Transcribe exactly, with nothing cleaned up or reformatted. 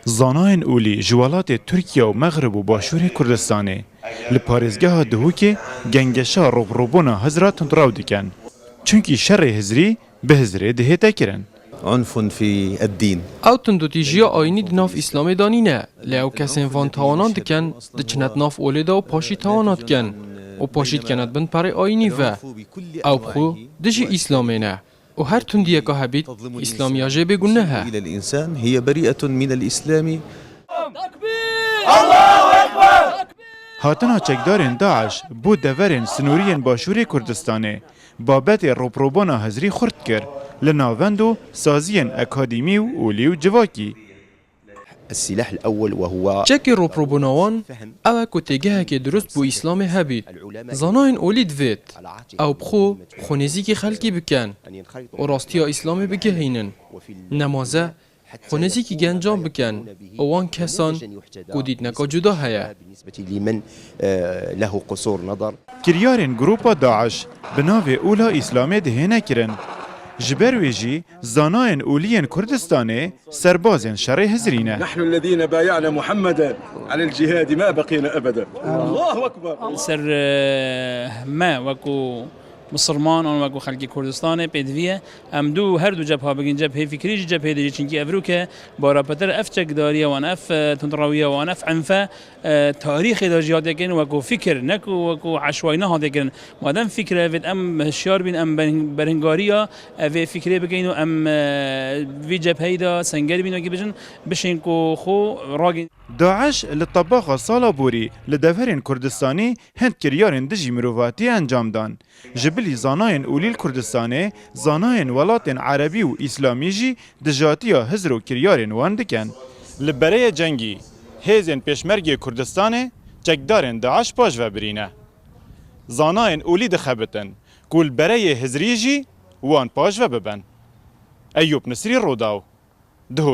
Zanayên Olî ji welatê Tirkiye û Mexrib û Başûrê Kurdistanê li parêzgeha Duhokê gengeşa robrobûna hizra tundraw dikin. Çunkî şerê hizrî bi hizrê dihête kirin. عنف في الدين. Ew tundûtîjiya ayînî di nav Îslamê de nîne, lê ew kesên van tawanan dikin, diçine di nav olê de û paşî tawana dikin û paşî dikene di bin perê ayînî ve. Ew bi xwe dijî Îslamê ne û her tundiyeka hebît Îslamiya jê bê guneh e. إلى الإنسان هي بريئة من الإسلام. Hatina çekdarên DAIŞ bo deverên sinorî yên Başûrê Kurdistanê babetê roprobana hizrî xurt kir li navend û saziyên akademî û olî û civakî. السلاح الأول وهو Çekê roprobûna wan ew e ku têgehekê dirust bo Îslamê hebît. Zanayên olî divêt ew bi xwe xwe nêzîkî xelkî bikin û rastiya Îslamê bigihînin. Nemaze xwe nêzîkî gencan bikin û wan kesan ku dîtineka cuda heye. بالنسبة لمن له قصور نظر. Kiryarên grupa DAIŞ bi navê Ola Îslamê dihêne kirin. Ji ber wê jî zanayên olî yên Kurdistanê serbazên şerê hizrî ne. نحن الذين بايعنا محمدا على الجهاد ما بقينا أبدا. الله أكبر. Ser e, me wekû misilman an wekû xelkê Kurdistanê pêdivî ye. Em du her du cebha bigin, cebhê fikrî jî cebhê dijî. Çinkî evroke barapetir ev çekdariye wan, ev e, tundrewiye wan, ev enfe e, tarîxê de jî hatiye kirin wekû fikir, ne ku wekû eşwayî nehatiye kirin. Madem fikir e, vêt em hişyar bîn, em berhing- berhingariya e, vê fikrê bigeyn û em e, vî cepheyî de senger bîn, wekî bijin, bişên ku xwe ragin. DAIŞ li tebaxa sala borî li deverên Kurdistanî hin kiryarên dijî mirovatiyê encam dan. Ji bilî zanayên olî li Kurdistanê, zanayên welatên erebî û îslamî jî dijatiya hizr û kiryarên wan dikin. Li bereyê cengî, hêzên Pêşmergê Kurdistanê çekdarên DAIŞ paş ve birîne. Zanayên olî dixebitin ku li bereyê hizrî jî wan paş ve bibin. Eyûp Nisrî, Rûdaw, Duhok.